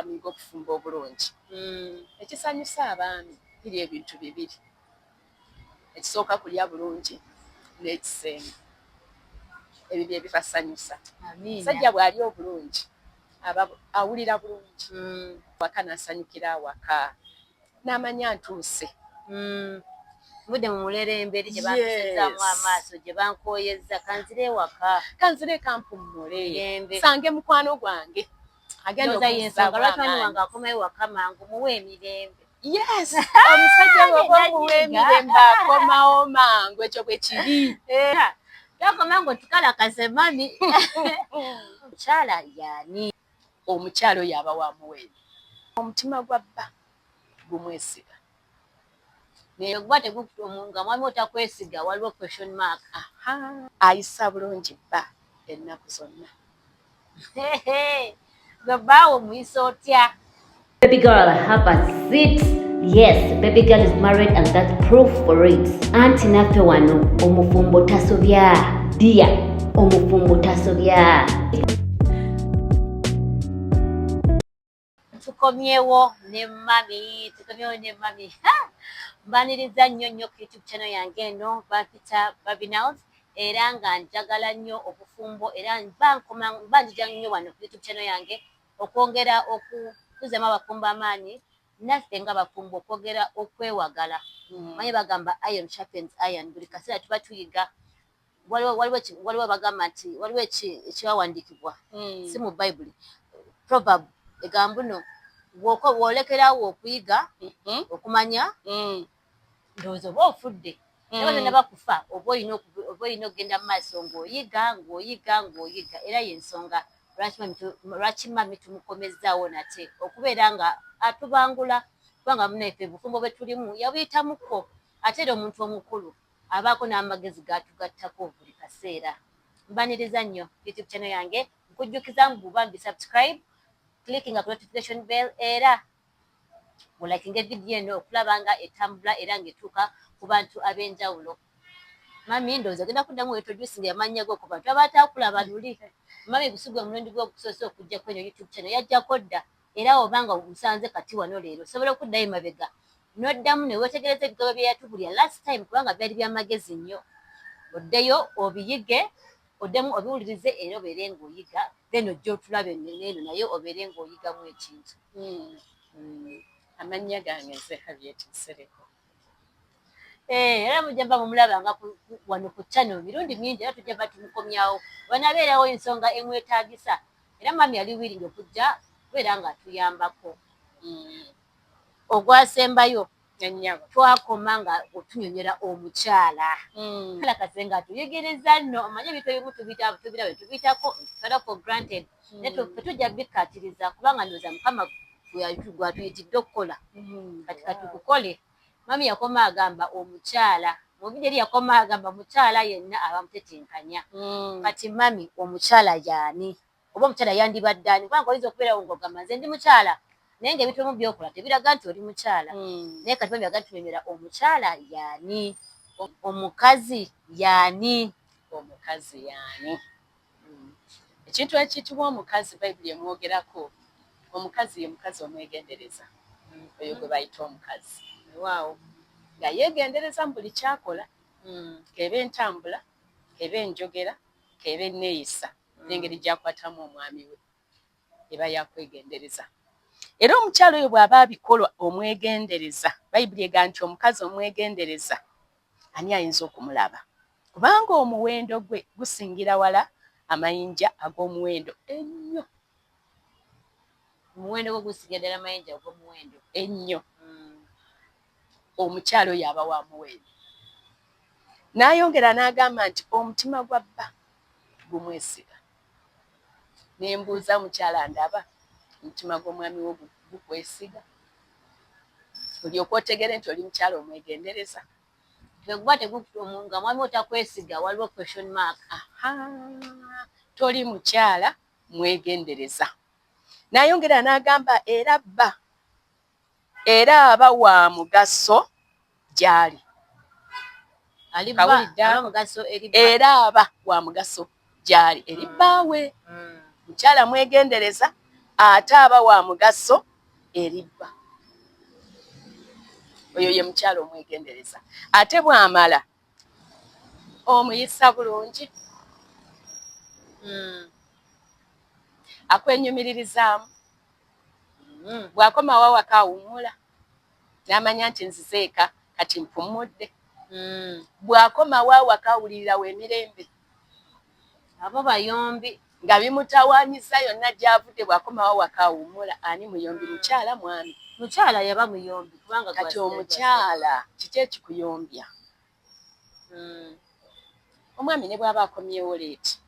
Abakyala muyiga okufumba obulungi. Ekisanyusa abaami biri ebintu bibiri. Ekisooka kulya bulungi n'ekisenge. Ebyo bye bibasanyusa. Omusajja bw'alya obulungi aba awulira bulungi. Waka n'asanyukira awaka n'amanya ntuuse. Nvudde mu mulerembe eri gye bampisizaamu amaaso, gye bankooyezza, kanzire ewaka. Kanzire kampummule. Sange mukwano gwange. Agenda okunsanga lwaki mwami wange akomayo waka mangu, muwe emirembe. Yes, omusajja bw'oba omuwa emirembe akomawo mangu, ekyo bwe kiri. Takoma ngo tukalakase mami. Omukyala yaani? Omukyala oyo aba wa muwendo. Omutima gwa bba gumwesiga. Naye guba nga mwami otakwesiga, waliwo question mark. Ayisa bulungi bba ennaku zonna. Gwe bbaawo omuyisa otya? Baby girl, have a seat. Yes, baby girl is married and that's proof for it. Anti naffe wano omufumbo tasobya. Dear, omufumbo tasobya. Tukomyewo ne mami, tukomyewo ne mami. Mbaniriza nnyo nnyo ku YouTube channel yange eno, bampita Babinals, era nga njagala nnyo obufumbo, era mba njija nnyo wano ku YouTube channel yange okwongera okukuzamu abafumbo amaanyi, naffe nga bafumbo okwongera okwewagala. Manyi bagamba iron sharpens iron, buli kaseera tuba tuyiga. Waliwo bagamba nti waliwo ekyawandiikibwa, si mu Bayibuli, proverb egamba no bw'olekerawo okuyiga okumanya, ndowooza oba ofudde. Naye tonnaba kufa, oba olina okugenda mu maaso ng'oyiga, ng'oyiga, ng'oyiga. Era y'ensonga lwaki mami tumukomezzaawo nate okubeera nga atubangula, kubanga munnaffe obufumbo bwe tulimu yabuyitamuko, ate era omuntu omukulu abaako n'amagezi g'atugattako buli kaseera. Mbaniriza nnyo YouTube channel yange, nkujjukiza mbu bambi subscribe, clickinga ku notification bell, era olikinga evidiyo eno okulaba nga etambula era ng'etuuka ku bantu ab'enjawulo. Mami, ndowooza ogenda kuddamu introducing amannya go ku bantu abataakulaba luli. Mami gusigwe omulundi gwe ogusoose okujja kweno YouTube channel, yajjako dda, era oba nga omusanze kati wano leero osobola okuddayo emabega n'oddamu ne weetegereza ebigambo bye yatubulya last time, kubanga byali byamagezi nnyo. Oddeyo obiyige, oddemu obiwulirize, era obeere ng'oyiga, then ojja otulabe neeno naye obeere ng'oyigamu ekintu. Amannya gange nze Harriet Nsereko. Era mujja mba mumulabanga wano ku channel mirundi mingi, era tujja ba tumukomyawo wanabeerawo ensonga emwetaagisa, era mami ali willing okujja kubeera nga atuyambako. Ogwasembayo twakoma nga otunyonyera omukyala kalakase nga atuyigiriza nno. Omanye ebintu ebimu tubira tubiyitako, tutwala for granted, naye ffe tujja bikkaatiriza, kubanga ndowooza Mukama gwatuyitidde okukola. Kati katukukole. Mami yakoma agamba omukyala mu video eri, yakoma agamba mukyala yenna aba mutetenkanya. Kati mami, omukyala yaani, oba omukyala yandibadde ani? Kubanga oyinza okubeerawo ng'ogamba nze ndi mukyala, naye ng'ebintu ebimu byokola tebiraga nti oli mukyala. Naye kati mami agamba tunyonyera omukyala yaani, omukazi yaani? Omukazi yaani? Ekintu ekiyitibwa omukazi, Bayibuli emwogerako. Omukazi ye mukazi omwegendereza, oyo gwe bayita omukazi. Waawo. Nga yeegendereza mu buli kyakola, k'ebe entambula, k'ebe enjogera, k'ebe enneeyisa, n'engeri gy'akwatamu omwami we eba yakwegendereza. Era omukyala oyo bw'aba abikola omwegendereza, Bayibuli egamba nti omukazi omwegendereza ani ayinza okumulaba? Kubanga omuwendo gwe gusingira wala amayinja ag'omuwendo ennyo. Omuwendo gwe gusingira ddala amayinja ag'omuwendo ennyo. Omukyala oyo aba wa muwendo. N'ayongera n'agamba nti omutima gwa bba gumwesiga. Ne mbuuza, mukyala ndaba, omutima gw'omwami wo gukwesiga? Olyoke otegere nti oli mukyala omwegendereza. Bwe guba nga mwami otakwesiga, waliwo question mark. Toli mukyala mwegendereza. N'ayongera n'agamba era bba era aba wa mugaso gy'ali. Era aba wa mugaso gy'ali eri bbaawe. Mukyala mwegendereza. Ate aba wa mugaso eri bba. Oyo ye mukyala omwegendereza. Ate bw'amala omuyisa bulungi, akwenyumiririzaamu. Bw'akomawo awaka awummula n'amanya nti nzize eka, kati mpummudde. Bw'akomawo awaka awulirirawo emirembe. Abo bayombi. Nga bimutawaanyiza yonna gy'avudde, bw'akomawo awaka awummula. Ani muyombi, mukyala, mwami? Mukyala yaba muyombi kubanga Kati omukyala kiki ekikuyombya? Omwami ne bw'aba akomyewo late,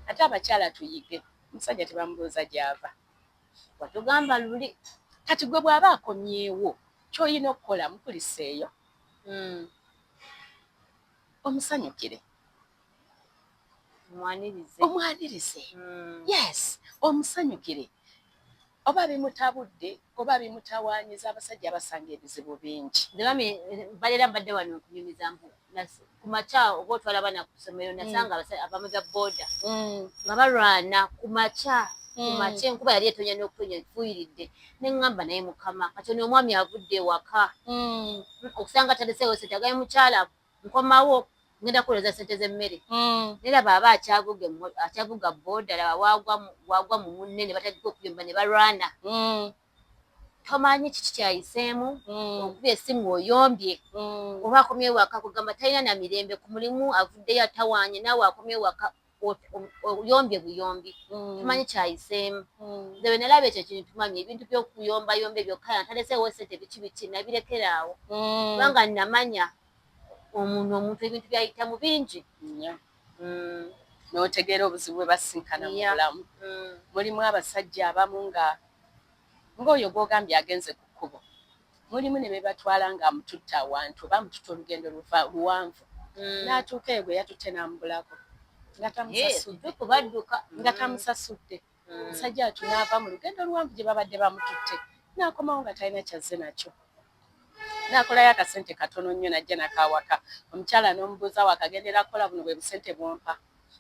ate abakyala tuyige, omusajja tebamubuuza gy'ava. Watugamba luli. Kati gwe bw'aba akomyewo, ky'olina okukola, mukuliseeyo, omusanyukire. Omwanirize. Omwanirize. Yes, omusanyukire. Oba bimutabudde oba bimutawaanyiza, abasajja basanga ebizibu bingi. Nze mami balera mbadde wano nkunyumiza mbu ku makya oba otwala abaana ku ssomero, nasanga abaami ba booda nga balwana ku makya. Ku makya enkuba yali etonya n'okutonya efuuyiridde, ne ŋŋamba, naye Mukama, kati ono omwami avudde ewaka okusanga taleseewo sente, agambye mukyala, nkomawo ngenda kuweereza sente z'emmere. Naye laba aba akyavuga booda, laba waagwa mu munne ne batandika okuyomba ne balwana. Tomanyi kiki kyayiseemu. Okubye essimu oyombye, oba akomyewo waka kugamba talina na mirembe ku mulimu, avuddeyo atawaanye, naawe akomyewo waka oyombye buyombi. Tomanyi kyayiseemu. Nze bwe nalaba ekyo kintu, mami, ebintu by'okuyombayomba ebyokka, ntaleseewo sente, biki biki, nabirekera awo, kubanga namanya omuntu omuntu ebintu byayitamu bingi. Nnyo. N'otegeera obuzibu bwe basinkana mu bulamu. Mulimu abasajja abamu nga ng'oyo gw'ogambye agenze ku kkubo, mulimu ne bebatwala ng'amututte awantu oba amututte olugendo luwanvu, n'atuuka eyo gwe yatutte n'amubulako nga tamusasudde. Kituufu, badduka. Nga tamusasudde. Musajja atu n'ava mu lugendo oluwanvu gye babadde bamututte, n'akomawo nga talina kyazze nakyo, n'akolayo akasente katono nnyo, n'ajja nakawaka. Omukyala n'omubuuza, wakagendera kukola buno bwe busente bwompa?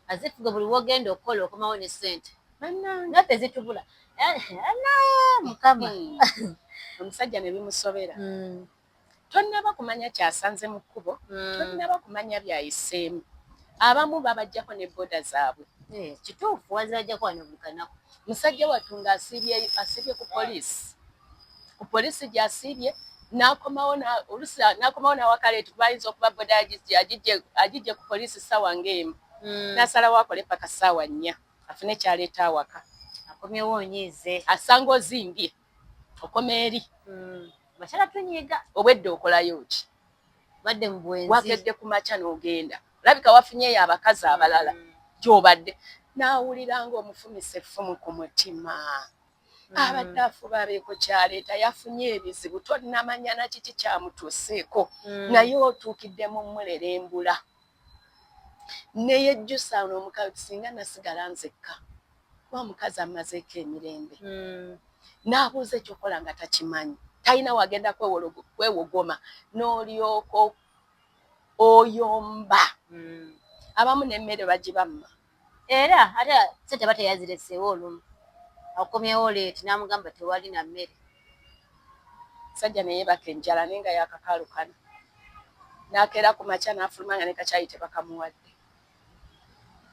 Azifu gwe buli wogenda okukola okomawo ne ssente. Bannange. Naffe zitubula Mukama. Omusajja ne bimusobera. Tonnaba kumanya kyasanze mu kkubo, tonnaba kumanya byayiseemu. Abamu babajjako ne boda zaabwe. Eh, kituufu, wazirajjako wano buli kanaku. Musajja wattu ng'asiibye asiibye ku poliisi, ku poliisi gy'asiibye, n'akomawo oluusi n'akomawo n'awaka late, kuba ayinza okuba boda agijje ku poliisi ssaawa ng'emu, n'asalawo akole paka ssaawa 4 afune kyaleeta awaka. Akomyewo onyiize. Asanga ozimbye, okoma eri. Bakyala tunyiiga. Obwedde okolayo ki? Badde mu bwenzi. Wakedde ku makya n'ogenda, olabika wafunyeeyo abakazi abalala gy'obadde, n'awulira ng'omufumisa effumu ku mutima. Abadde afuba abeeko kyaleeta, yafunye ebizibu, tonnamanya na kiki kyamutuuseeko, naye otuukidde mu mmulera embula, neyejjusa n'omukazi, singa nasigala nzekka, kuba omukazi amazeeko emirembe. N'abuuza ekyokola nga takimanyi, talina wagenda kwewogoma, n'olyoka oyomba. Abamu n'emmere bagibamma. Era ate sente aba teyazireseewo, olumu akomyewo late n'amugamba tewali na mmere. Musajja neyeebaka enjala, naye nga yakakaalukana, n'akeera ku makya n'afuluma nga ne kakyayi tebakamuwadde.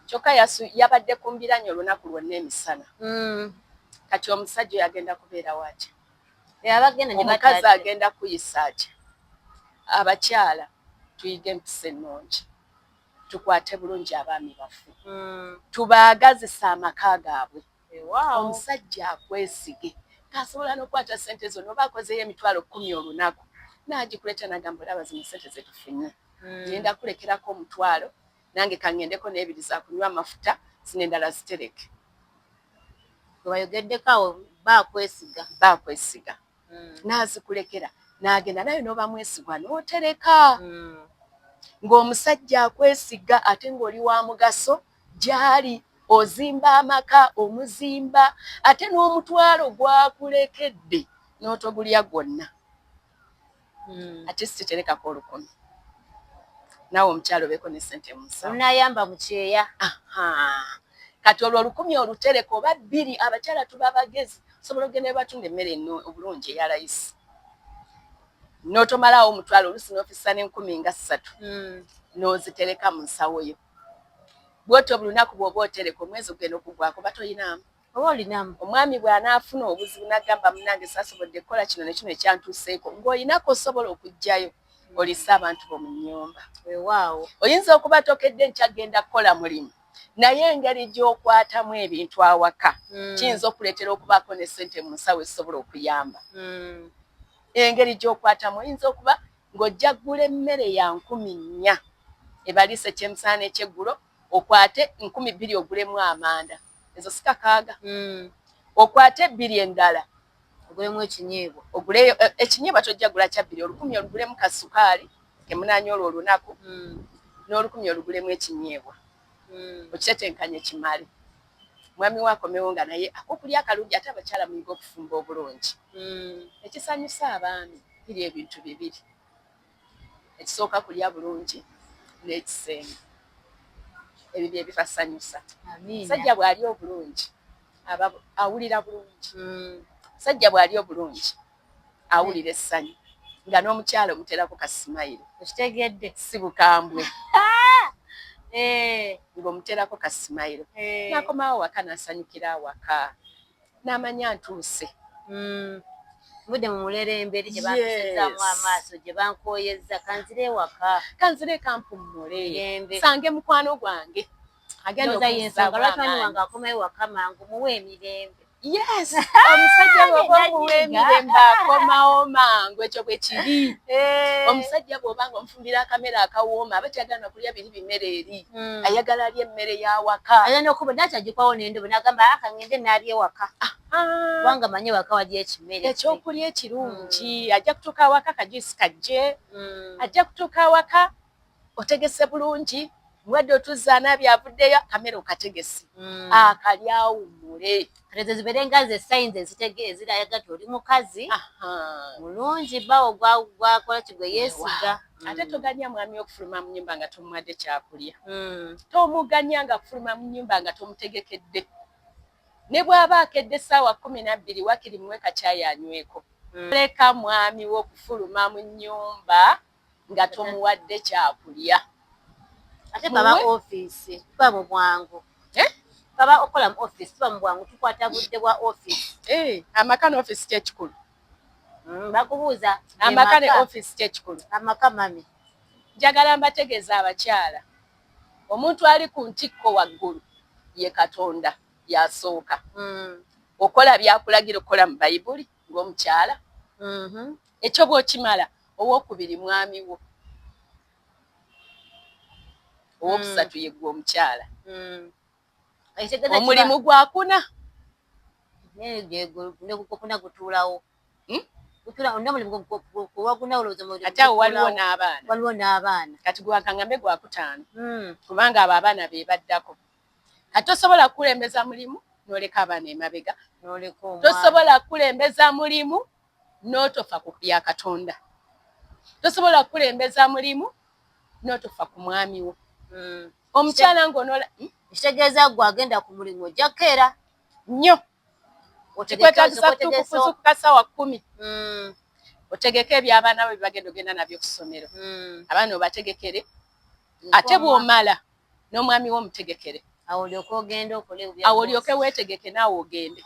Kyokka yabadde ku mbiranye olunaku lwonna emisana. Kati omusajja oyo agenda kubeerawo atya? Abagenda ne Omukazi batadde. agenda kuyisa atya? Abakyala tuyige empisa ennungi, tukwate bulungi abaami baffe, tubaagazise amaka gaabwe. Weewaawo. Omusajja akwesige ng'asobola n'okukwata ssente zonna, oba akozeyo 100,000 olunaku, n'agikuleeta n'agamba, olaba zino ssente zetufunye, ngenda kulekerako 500, nange kaŋŋendeko n'ebiri za kunywa amafuta, zino endala zitereke. Gwe bayogeddeko awo baakwesiga. Baakwesiga, n'azikulekera n'agenda naye, n'oba mwesigwa n'otereka, ng'omusajja akwesiga, ate ng'oli wa mugaso gy'ali, ozimba amaka, omuzimba, ate n'omutwalo gwakulekedde n'otogulya gwonna. Ate siterekako 1,000, naawe omukyalo obeeko ne ssente mu nsawo. Onaayamba mu kyeya. Aha. Kati olwo 1000 olutereka oba 2, abakyala tuba bagezi, osobola okugenda ebatunda emmere eno obulungi eya layisi n'otomalawo 500, oluusi n'ofissa n'30,000 n'ozitereka mu nsawo yo. Bw'otyo buli lunaku bw'oba otereka, omwezi ogenda okugwako batoyinaamu. Oba olinamu. Omwami bw'anaafuna obuzibu n'agamba, "Munnange, saasobodde kukola kino ne kino ekyantuuseeko," ng'olinako osobola okuggyayo oliise abantu bo mu nnyumba. Weewaawo. Oyinza okuba tokedde nkyagenda kukola mulimu, naye engeri gy'okwatamu ebintu awaka kiyinza okuleetera okubaako ne ssente mu nsawo ezisobola okuyamba. Engeri gy'okwatamu, oyinza okuba ng'ojja ggula emmere ya 4,000 ebaliisa ekyemisana n'ekyeggulo, okwate 2,000 ogulemu amanda, ezo si 6,000, okwate 2 endala ogulemu ekinyeebwa. Oguleyo ekinyeebwa, tojja gula kya 2, 1,000 olugulemu kasukaali kemunaanya olwo olunaku, n'1,000 olugulemu ekinyeebwa, okitetenkanye kimale. Mwami we akomewo nga naye akokulya akalungi. Ate abakyala muyiga okufumba obulungi. Ekisanyusa abaami biri ebintu bibiri: ekisooka kulya bulungi, n'ekisenge. Ebyo bye bibasanyusa. Musajja bw'ali obulungi aba awulira bulungi. Musajja bw'ali obulungi awulira essanyu, nga n'omukyala omuteerako ka smile. Okitegedde. Si bukambwe, ng'omuteerako ka smile, n'akomawo waka n'asanyukira awaka, n'amanya ntuuse. Nvudde mu mulerembe eri gye bampisizaamu amaaso, gye bankooyezza, kanzire ewaka. Kanzire kampummule. Mirembe. Sange mukwano gwange agenda Ndowooza y'ensonga okunzizaamu lwaki mwami amaanyi. wange akomayo waka mangu, muwe emirembe. Yes, omusajja bw'oba omuwa emirembe akomawo mangu. Ekyo bwe kiri. Omusajja bw'oba nga omufumbira akamere akawooma, aba tayagala kulya biri bimere eri, ayagala alya emmere y'awaka. Ayina n'okuba nakyagikwawo n'endobo n'agamba, "Aka ngende naali ewaka, kubanga manyi ewaka wali ekimere." Ekyokulya ekirungi, ajja kutuuka awaka kajuisi kajje, ajja kutuuka awaka otegese bulungi, muwadde otuzza anaabye avuddeyo, akamere okategese, akalya awummule. Kati ezo zibeere nga ze signs eziraga nti oli mukazi mulungi, bawo gwakola ki, gwe yeesiga. Ate toganya mwami okufuluma mu nnyumba nga tomuwadde kyakulya. Tomuganya nga kufuluma mu nnyumba nga tomutegekedde. Ne bw'aba akedde essaawa 12, wakiri muwe kacyayi anyweko. Leka mwami wo okufuluma mu nnyumba nga tomuwadde kyakulya. Ate baba ofiisi tuba mu bwangu. Eh? Baba okola mu ofiisi tuba mu bwangu, tukwata budde bwa ofiisi. Eh, amaka n'ofiisi kyekikulu? Bakubuuza. Amaka ne ofiisi kyekikulu? Amaka, mami. Njagala mbategeeza abakyala, omuntu ali ku ntikko waggulu ye Katonda, yasooka. Okola byakulagira okukola mu Bayibuli ng'omukyala, ekyo bw'okimala, owookubiri mwami wo, owokusatu ye ggwe omukyala. Omulimu gwakuna. Negukuna gutuulawo. Ate awo waliwo n'abaana. Waliwo n'abaana. Kati gwakaŋŋambe gwakutaano, kubanga abo abaana be baddako. Kati tosobola kukulembeza mulimu n'oleka abaana emabega, tosobola kukulembeza mulimu n'otofa ku bya Katonda, tosobola kukulembeza mulimu n'otofa ku mwami wo. Omukyala ng'onola Ekitegeeza gwe agenda ku mulimu ojja kukeera nnyo, kikwetagisa kuzuukuka ssaawa 10, otegeke ebyabaana bo byebagenda ogenda nabyo ku ssomero, abaana obategekere, ate bw'omala n'omwami wo omutegekere. Awo olyoke ogende okole. Awo olyoke weetegeke naawe ogende.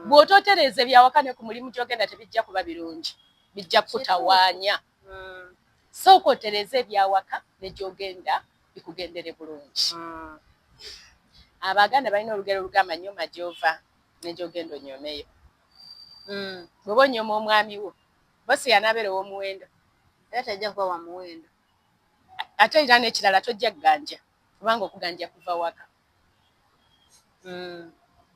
Bw'otootereeza ebyawaka, ne ku mulimu gy'ogenda tebijja kuba birungi, bijja kukutawaanya. Sooka otereeze ebyawaka, ne gy'ogenda bikugendere bulungi. Abaganda balina olugero olugamba, "Nyooma gy'ova ne gy'ogenda onyoomeyo." Bw'oba onyooma omwami wo, bosi yanaabeera ow'omuwendo? Era tajja kuba wa muwendo. Ate era n'ekirala, tojja kuganja, kubanga okuganja kuva waka.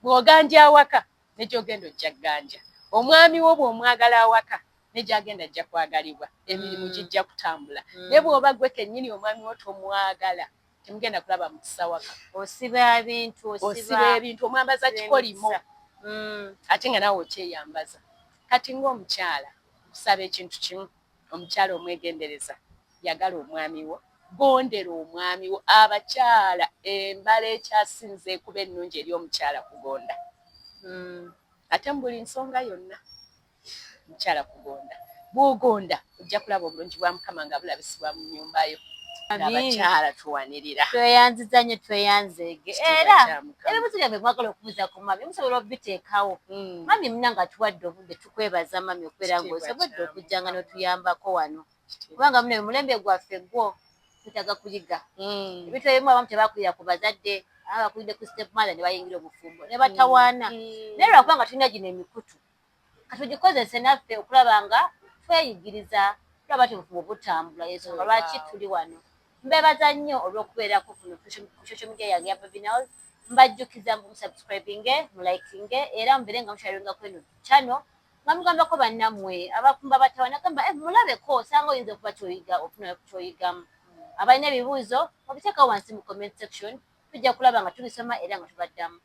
Bw'oganja awaka, ne gy'ogenda ojja kuganja. Omwami wo bw'omwagala awaka, ne gy'agenda ajja kwagalibwa, emirimu gijja kutambula. Naye bw'oba gwe kennyini omwami wo tomwagala, temugenda kulaba mukisa waka. Osiba ebintu. Osiba ebintu, omwambaza kikolimo, ate nga naawe okyeyambaza. Kati ng'omukyala nkusaba ekintu kimu: omukyala omwegendereza, yagala omwami wo. Gondera omwami wo. Abakyala, embala ekyasinze ekuba ennungi eri omukyala kugonda. Ate mu buli nsonga yonna, mukyala kugonda. Bw'ogonda ojja kulaba obulungi bwa Mukama nga bulabisibwa mu nnyumba yo. Abakyala tuwanirira. Tweyanziza nnyo, tweyanzeege. Kitiibwa era kya Mukama. Ebibuzo byaffe mwagala okubuuza ku mami, musobola obiteekawo. Mami munange atuwadde obudde, tukwebaza mami okubeera Kitiibwa ng'osobodde kya okujjanga Mukama. n'otuyambako wano, Kitiibwa. Kubanga muno omulembe gwaffe gwo twetaaga kuyiga ebintu ebimu. Abamu tebakulira ku bazadde, abamu bakulidde ku step mother ne bayingira obufumbo ne batawaana. Naye lwakubanga tulina gino emikutu, katugikozese naffe okulaba nga tweyigiriza, tulaba nti obufumbo butambula. Ensonga lwaki tuli wano. Mbebaza nnyo olw'okubeerako kuno ku social media yange ya Babinals. Mbajjukiza mbu musubscribinge, mulikinge, era mubeere nga musharingako eno channel, nga mugambako bannammwe abafumbo abatawaana, gamba, "Eh, mulabeko, osanga oyinza okuba kyoyiga, ofuna kyoyigamu." Abalina ebibuuzo obiteekawo wansi mu comment section, tujja kulaba nga tubisoma era nga tubaddamu.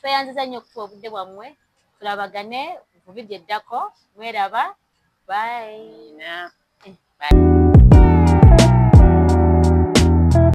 Tweyanziza nnyo okutuwa obudde bwammwe. Tulabagane ku vidiyo eddako. Mweraba, bye. Amiina. Bye.